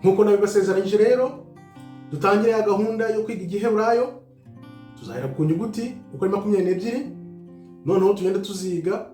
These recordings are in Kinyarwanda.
Nk'uko nabibasezeranyije rero, dutangire ya gahunda yo kwiga Igiheburayo. Tuzahera ku nyuguti uko ari 22, noneho tugende tuziga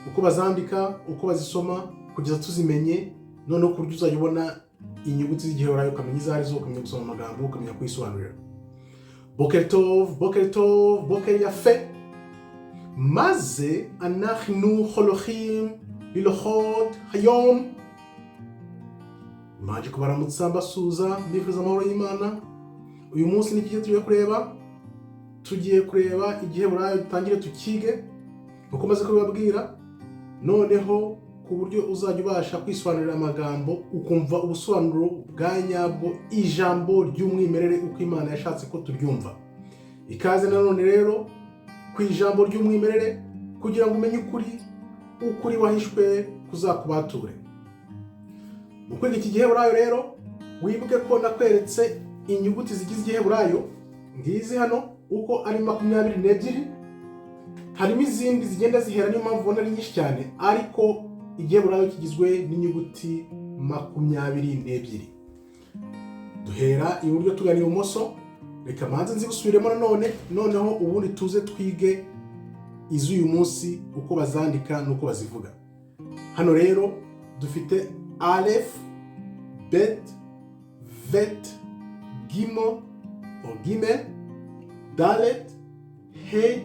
uko bazandika, uko bazisoma, kugeza tuzimenye, noneho ku buryo uzajya ubona inyuguti z'Igiheburayo ukamenya izo arizo, ukamenya gusoma amagambo, ukamenya kuyisobanurira. בוקר טוב, בוקר טוב, בוקר יפה. מה זה אנחנו הולכים ללמוד היום? Mbanje kubaramutsa, mbasuhuza, mbifuriza amahoro y'Imana. Uyu munsi ni iki tugiye kureba? Tugiye kureba Igiheburayo, dutangire tukige nkuko maze kubibabwira, noneho ku buryo uzajya ubasha kwisobanurira amagambo, ukumva ubusobanuro bwa nyabwo, ijambo ry'umwimerere uko Imana yashatse ko turyumva. Ikaze nanone rero ku ijambo ry'umwimerere, kugira ngo umenye ukuri, ukuri wahishwe kuzakubature. Mu kwiga iki Giheburayo rero, wibuke ko nakweretse inyuguti zigize Igiheburayo, ngizi hano uko ari 22. Harimo izindi zigenda zihera, niyo mpamvu ubona ari nyinshi cyane, ariko Igiheburayo kigizwe n'inyuguti 22. Duhera iburyo tugana ibumoso. Reka manze nzigusubiremo nanone, noneho ubundi tuze twige iz'uyu munsi, uko bazandika n'uko bazivuga. Hano rero dufite אלף, בית, בית, גימל או גימל, דלת, הא,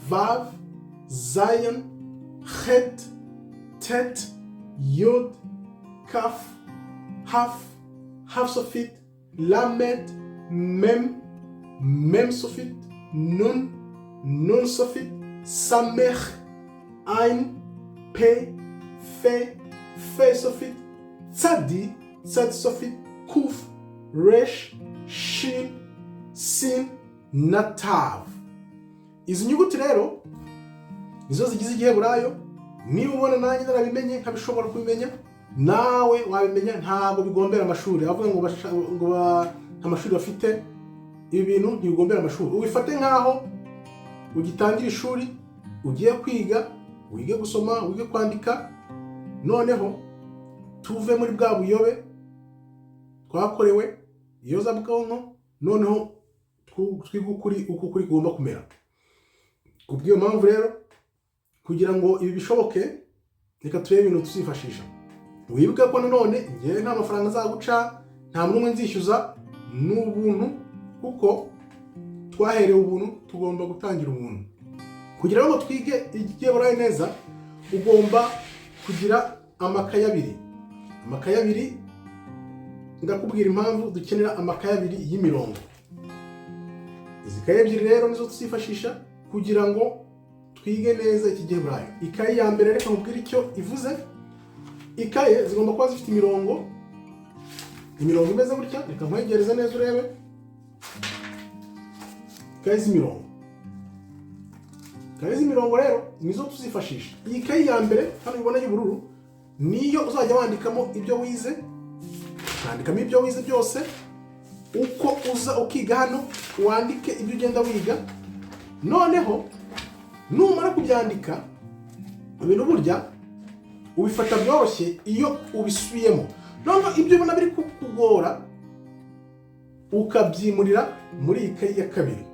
וו, זין, חית, טית, יוד, כף, כף, כף סופית, למד, מם, מם סופית, נון, נון סופית, סמך, עין, פה, פה, פה סופית, צדי, צדי סופית, קוף, ריש, שין, סין na תו. Izi nyuguti rero nizo zigize Igiheburayo. Niba ubona nanjye narabimenye, nkabishobora kubimenya, nawe wabimenya. Ntabwo bigombera amashuri. Abavuga ngo nta mashuri bafite, ibi bintu ntibigombera amashuri. Ubifate nk'aho ugitangira ishuri, ugiye kwiga, wige gusoma, wige kwandika, noneho tuve muri bwa buyobe twakorewe iyozabwonko, noneho twige ukuri uko ukuri kugomba kumera. Ku bw'iyo mpamvu rero, kugira ngo ibi bishoboke, reka turebe ibintu tuzifashisha. Wibuke ko nanone ngewe nta mafaranga nzaguca, nta n'umwe nzishyuza, ni ubuntu, kuko twaherewe ubuntu, tugomba gutangira ubuntu. Kugira ngo twige Igiheburayo neza, ugomba kugira amakaye abiri. Amakaye abiri, ndakubwira impamvu dukenera amakaye abiri y'imirongo. Izi kaye ebyiri rero nizo tuzifashisha kugira ngo twige neza iki Giheburayo. Ikaye ya mbere, reka nkubwire icyo ivuze. Ikaye zigomba kuba zifite imirongo, imirongo imeze gutya. Reka nkwegereze neza urebe. Ikaye z'imirongo, ikaye z'imirongo rero nizo tuzifashisha. Iyi kayi ya mbere hano ubona y'ubururu niyo uzajya wandikamo ibyo wize, ukandikamo ibyo wize byose. Uko uza ukiga hano, wandike ibyo ugenda wiga. Noneho numara kubyandika, ibintu burya ubifata byoroshye iyo ubisubiyemo. Noneho ibyo ubona biri kukugora ukabyimurira muri iyi kayi ya kabiri.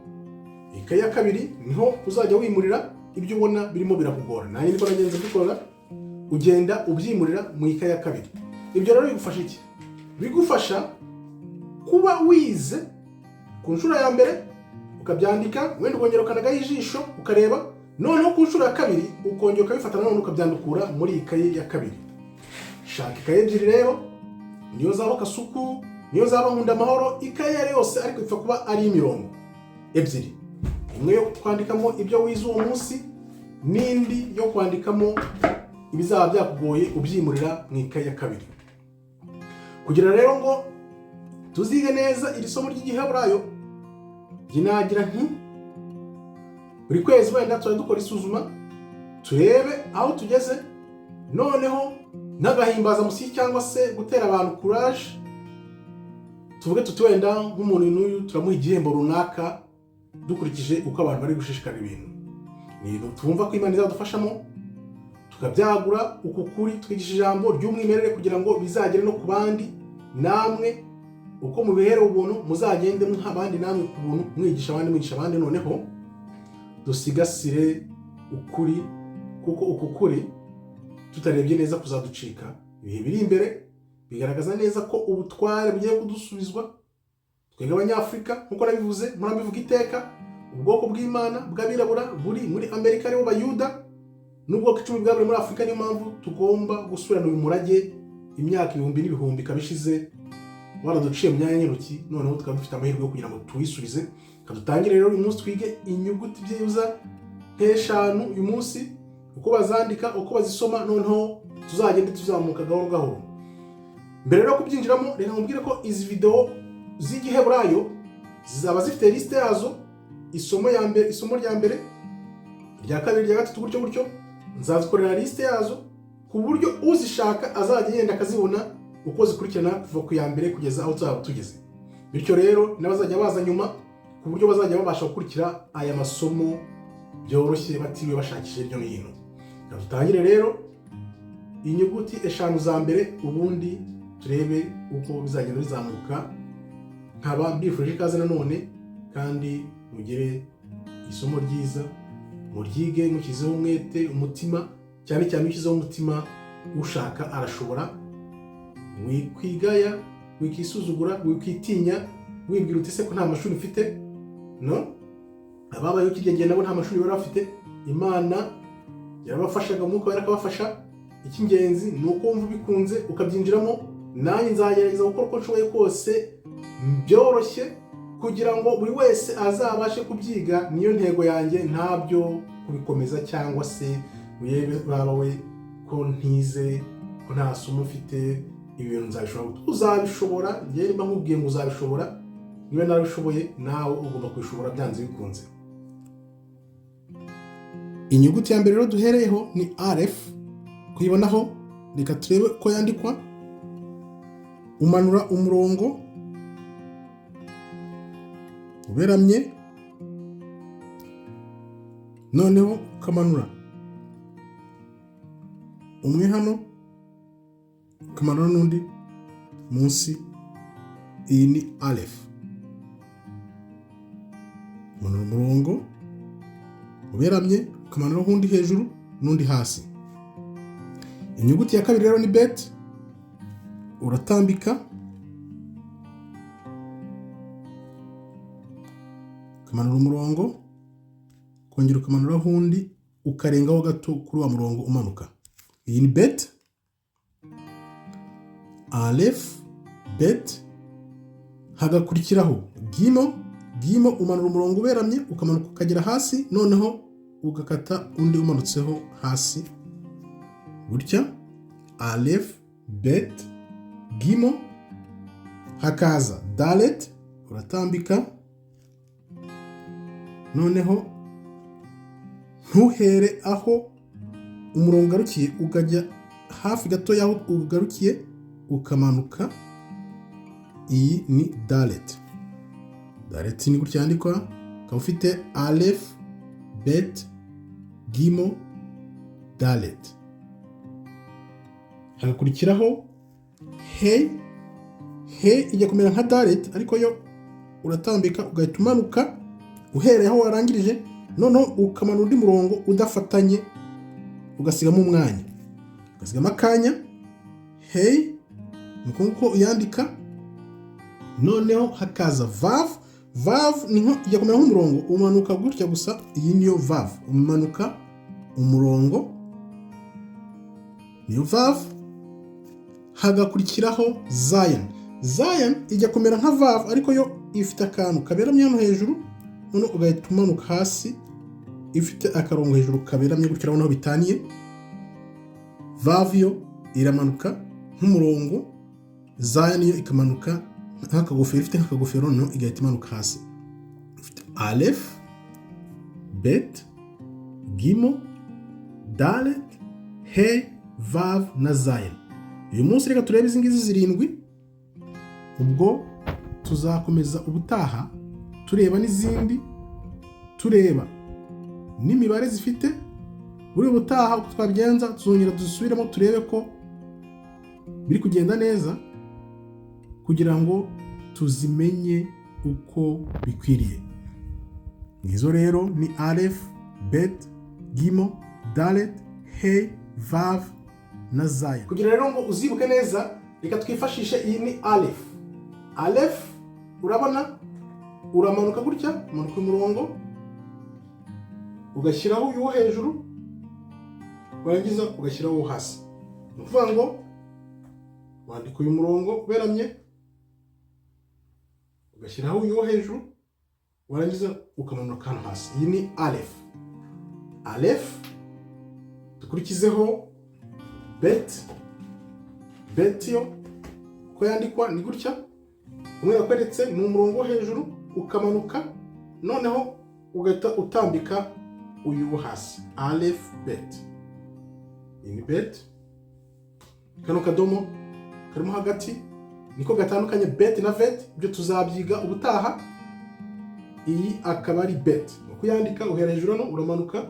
Ikayi ya kabiri niho uzajya wimurira ibyo ubona birimo birakugora. Nanjye niko nagenze mbikora, ugenda ubyimurira mu ikayi ya kabiri. Ibyo rero bigufasha iki? Bigufasha kuba wize ku nshuro ya mbere, ukabyandika, wenda ukongera ukanagaho ijisho ukareba, noneho ku nshuro ya kabiri ukongera ukabifata, nanone ukabyandukura muri iyi kayi ya kabiri. Shaka ikayi ebyiri rero, niyo zaba Kasuku, niyo zaba Nkunda Amahoro, ikayi iyo ari yose, ariko ipfa kuba ari imirongo ebyiri: imwe yo kwandikamo ibyo wize uwo munsi, n'indi yo kwandikamo ibizaba byakugoye, ubyimurira mu ikayi ya kabiri. Kugira rero ngo tuzige neza iri somo ry'Igiheburayo, njye nagira nti buri kwezi wenda tuzajya dukora isuzuma, turebe aho tugeze, noneho n'agahimbazamusyi cyangwa se gutera abantu courage, tuvuge tuti wenda nk'umuntu n'uyu turamuha igihembo runaka, dukurikije uko abantu bari gushishikarira ibintu. Ni ibintu twumva ko Imana izadufashamo, tukabyagura uku kuri, twigisha ijambo ry'umwimerere kugira ngo bizagere no ku bandi. Namwe uko mubiherewe ubuntu, muzagende muha abandi namwe ku buntu, mwigisha abandi, mwigisha abandi. Noneho dusigasire ukuri, kuko uku kuri tutarebye neza kuzaducika. Ibihe biri imbere bigaragaza neza ko ubutware bugiye kudusubizwa twebwe Abanyafurika. Nk'uko nabivuze, murabivuga iteka, ubwoko bw'Imana bw'abirabura buri muri Amerika, aribo Bayuda, n'ubwoko 10 bwaburi muri Afurika. Niyo mpamvu tugomba gusubirana uyu murage. Imyaka ibihumbi n'ibihumbi ikaba ishize waraduciye mu myanya y'intoki, noneho tukaba dufite amahirwe yo kugira ngo tuwisubize. Reka dutangire rero uyu munsi, twige inyuguti byibuza nk'eshanu uyu munsi, uko bazandika, uko bazisoma, noneho tuzagende tuzamuka gahoro gahoro. Mbere yo kubyinjiramo, reka nkubwire ko izi videwo z'Igiheburayo zizaba zifite lisite yazo: isomo ya mbere, isomo rya mbere, irya kabiri, irya gatatu, gutyo gutyo. Nzazikorera lisite yazo ku buryo uzishaka azajya yenda akazibona uko zikurikirana kuva ku ya mbere kugeza aho tuzaba tugeze. Bityo rero n'abazajya baza nyuma, ku buryo bazajya babasha gukurikira aya masomo byoroshye, batiriwe bashakisha hirya no hino. Reka dutangire rero inyuguti eshanu za mbere, ubundi turebe uko bizagenda bizamuka. Nkaba mbifurije ikaze nanone, kandi mugire isomo ryiza, muryige mushyizeho umwete, umutima. Cyane cyane ushyizeho umutima, ushaka arashobora. Wikwigaya, wikisuzugura, wikwitinya, wibwira uti: "Se ko nta mashuri mfite?" No ababayeho kirya gihe nabo nta mashuri bari bafite, Imana yarabafashaga, Umwuka Wera akabafasha. Icy'ingenzi ni uko wumva ubikunze ukabyinjiramo. Nanjye nzagerageza gukora uko nshoboye kose byoroshye, kugira ngo buri wese azabashe kubyiga. Niyo ntego yanjye, ntabyo kubikomeza cyangwa se urebe uraba we ko ntize, ko nta somo mfite, ibintu nzabishobora gute? Uzabishobora. Njyewe niba nkubwiye ngo uzabishobora, niba narabishoboye, nawe ugomba kubishobora byanze bikunze. Inyuguti ya mbere rero duhereyeho ni Aleph. Kuyibonaho, reka turebe ko yandikwa. Umanura umurongo uberamye, noneho ukamanura umwe hano, ukamanura n'undi munsi. Iyi ni Aleph. Umanura umurongo uberamye, ukamanuraho undi hejuru n'undi hasi. Inyuguti ya kabiri rero ni Bet. Uratambika, ukamanura umurongo, ukongera ukamanuraho undi, ukarengaho gato kuri wa murongo umanuka. Iyi ni Bet. Aleph, Bet, hagakurikiraho Gimel. Gimel, umanura umurongo uberamye, ukamanuka ukagera hasi, noneho ugakata undi umanutseho hasi gutya. Aleph, Bet, Gimel. Hakaza Dalet. Uratambika, noneho ntuhere aho umurongo ugarukiye, ukajya hafi gato y'aho ugarukiye, ukamanuka. Iyi ni Dalet. Dalet ni gutya yandikwa. Ukaba ufite Aleph, Bet, Gimel, Dalet. Hagakurikiraho He. He ijya kumera nka Dalet, ariko yo uratambika, ugahita umanuka uhereye aho warangirije, noneho ukamanura undi murongo udafatanye, ugasigamo umwanya, ugasigamo akanya. He ni uko nguko uyandika. Noneho hakaza Vav. Vav ni nko ijya kumera nk'umurongo umanuka gutya gusa. Iyi niyo Vav, umanuka umurongo, niyo Vav. Hagakurikiraho Zayin. Zayin ijya kumera nka Vav, ariko yo ifite akantu kaberamye hano hejuru, noneho ugahita umanuka hasi, ifite akarongo hejuru kaberamye gutya. Urabona aho bitaniye? Vav yo iramanuka nk'umurongo, Zayin yo ikamanuka nk'akagofero, ifite nk'akagofero, noneho igahita imanuka hasi. Ifite Aleph, Bet, Gimel, Dalet, He, Vav na Zayin. Uyu munsi reka turebe izi ngizi zirindwi, ubwo tuzakomeza ubutaha tureba n'izindi, tureba n'imibare zifite. Buri ubutaha uko twabigenza, tuzongera dusubiremo turebe ko biri kugenda neza. Kugira ngo tuzimenye uko bikwiriye. Nizo rero ni alef, bet, gimel, dalet, he, vav na zayin. Kugira rero ngo uzibuke neza, reka twifashishe iyi ni alef. Alef, urabona uramanuka gutya, umanuka umurongo, ugashyiraho uyu wo hejuru, warangiza ugashyiraho uwo hasi. Ni ukuvuga ngo wandika uyu murongo uberamye, ugashyiraho uyu wo hejuru, warangiza ukamanuka hano hasi. Iyi ni alef. Alef, dukurikizeho bet. Bet yo uko yandikwa ni gutya umwe yakweretse, ni umurongo wo hejuru ukamanuka, noneho ugahita utambika uyu wo hasi. Alef, bet, iyi ni bet. Kano kadomo karimo hagati niko gatandukanye bet na vet, ibyo tuzabyiga ubutaha. Iyi akaba ari bet. Uko uyandika, uhera hejuru hano, uramanuka,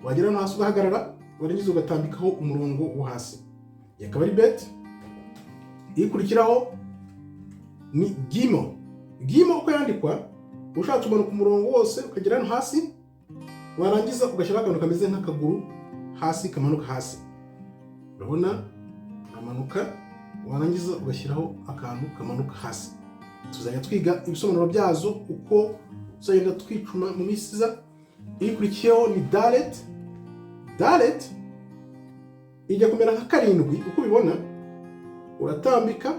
wagera hano hasi ugahagarara, warangiza ugatambikaho umurongo wo hasi. Iyi akaba ari bet. Ikurikiraho ni gimel. Gimel uko yandikwa, ushatse umanuka umurongo wose ukagera hano hasi, warangiza ugashyiraho akantu kameze nk'akaguru hasi, kamanuka hasi. Urabona uramanuka, warangiza ugashyiraho akantu kamanuka hasi. Tuzajya twiga ibisobanuro byazo uko tuzagenda twicuma mu minsi iza. Ikurikiyeho ni dalet. Dalet ijya kumera nka karindwi uko ubibona. Uratambika,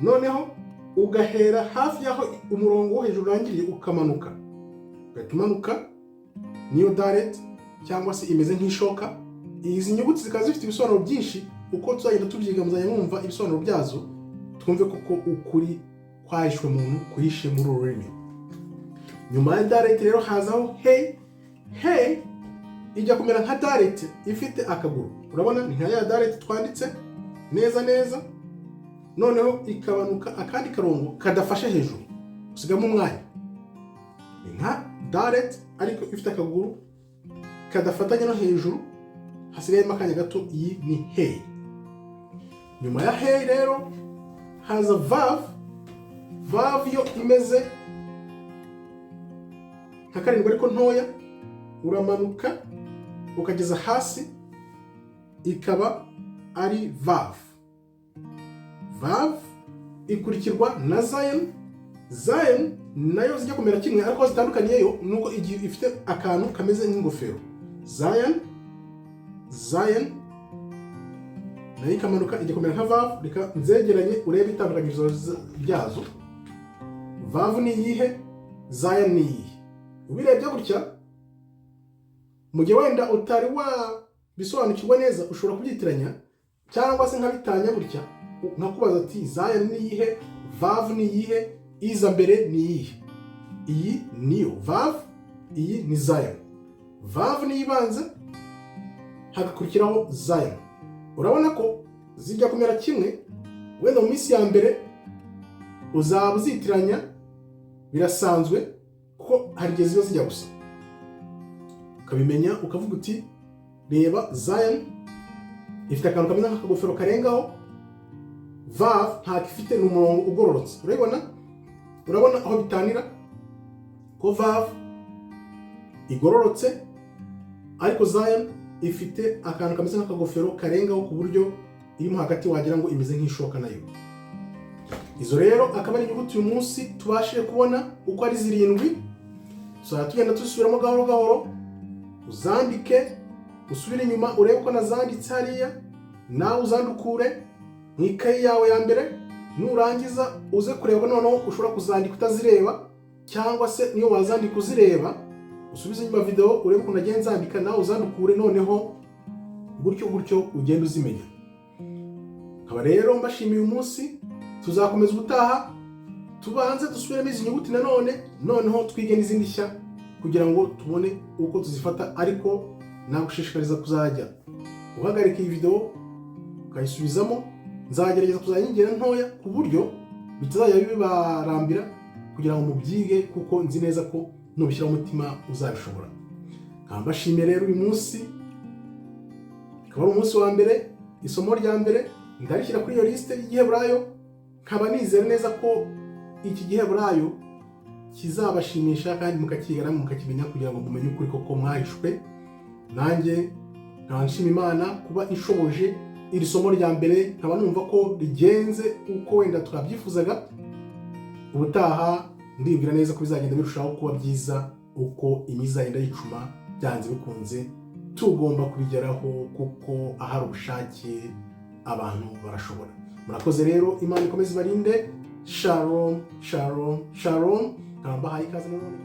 noneho ugahera hafi y'aho umurongo wo hejuru urangiriye, ukamanuka, ugahita umanuka. Niyo dalet, cyangwa se imeze nk'ishoka. Izi nyuguti zikaba zifite ibisobanuro byinshi. Uko tuzagenda tubyiga, muzajya mwumva ibisobanuro byazo, twumve koko ukuri kwahishwe muntu kuhishe muri uru rurimi. Nyuma ya dalet rero hazaho hey. Hey ijya kumera nka dalet ifite akaguru. Urabona ni nka ya dalet twanditse neza neza, noneho ikabanuka akandi karongo kadafashe hejuru, usigamo umwanya. Ni nka dalet ariko ifite akaguru kadafatanye no hejuru, hasigayemo akanya gato. Iyi ni hey. Nyuma ya hey rero haza vav. Vav yo imeze nka karindwi ariko ntoya. Uramanuka ukageza hasi, ikaba ari vav. Vav ikurikirwa na zayin. Zayin nayo zijya kumera kimwe, ariko zitandukaniyeyo nuko igihe ifite akantu kameze nk'ingofero. Zayin, zayin nayo ikamanuka, ijya kumera nka vav. Reka nzegeranye urebe itandukanyirizo ryazo. Vav ni iyihe? Zayin ni iyihe? Ubirebye gutya, mu gihe wenda utari wabisobanukirwa neza, ushobora kubyitiranya, cyangwa se nkabitanya gutya, nkakubaza ati: "Zayin ni iyihe? Vav ni iyihe? Iza mbere ni iyihe?" Iyi niyo vav, iyi ni zayin. Vav niyo ibanza, hagakurikiraho zayin. Urabona ko zijya kumera kimwe. Wenda mu minsi ya mbere uzaba uzitiranya, birasanzwe, kuko hari igihe ziba zijya gusa. Ukabimenya, ukavuga uti: "Reba, zayin ifite akantu kameze nk'akagofero karengaho, vav ntako ifite, ni umurongo ugororotse." Urabibona? Urabona aho bitanira, ko vav igororotse, ariko zayin ifite akantu kameze nk'akagofero karengaho, ku buryo irimo hagati wagira ngo imeze nk'ishoka nayo. Izo rero akaba ari inyuguti uyu munsi tubashije kubona uko ari zirindwi. Tuzajya tugenda tuzisubiramo gahoro gahoro. Uzandike, usubire inyuma urebe uko nazanditse hariya, nawe uzandukure mu ikayi yawe ya mbere. Nurangiza uze kureba noneho ushobora kuzandika utazireba, cyangwa se niyo wazandika uzireba, usubize inyuma video urebe ukuntu nagiye nzandika, nawe uzandukure, noneho gutyo gutyo ugenda uzimenya. Nkaba rero mbashimiye uyu munsi. Tuzakomeza ubutaha, tubanze dusubiremo izi nyuguti nanone, noneho twige n'izindi nshya kugira ngo tubone uko tuzifata. Ariko nagushishikariza kuzajya uhagarika iyi video ukayisubizamo. Nzagerageza kuzajya nyigira ntoya ku buryo bitazajya bibarambira, kugira ngo mubyige, kuko nzi neza ko nubishyiraho umutima uzabishobora. Nkaba mbashimiye rero uyu munsi, akaba ari umunsi wa mbere. Isomo rya mbere ndarishyira kuri iyo lisite y'Igiheburayo. Nkaba nizera neza ko iki Giheburayo kizabashimisha kandi mukakiga namwe mukakimenya, kugira ngo mumenye ukuri koko mwahishwe. Nanjye nkaba nshima Imana kuba inshoboje iri somo rya mbere, nkaba numva ko rigenze uko wenda twabyifuzaga. Ubutaha ndibwira neza ko bizagenda birushaho kuba byiza uko iminsi izagenda yicuma. Byanze bikunze tugomba kubigeraho, kuko ahari ubushake abantu barashobora. Murakoze rero, Imana ikomeze ibarinde. Shalom, shalom, shalom. Nkaba mbahaye ikaze nanone.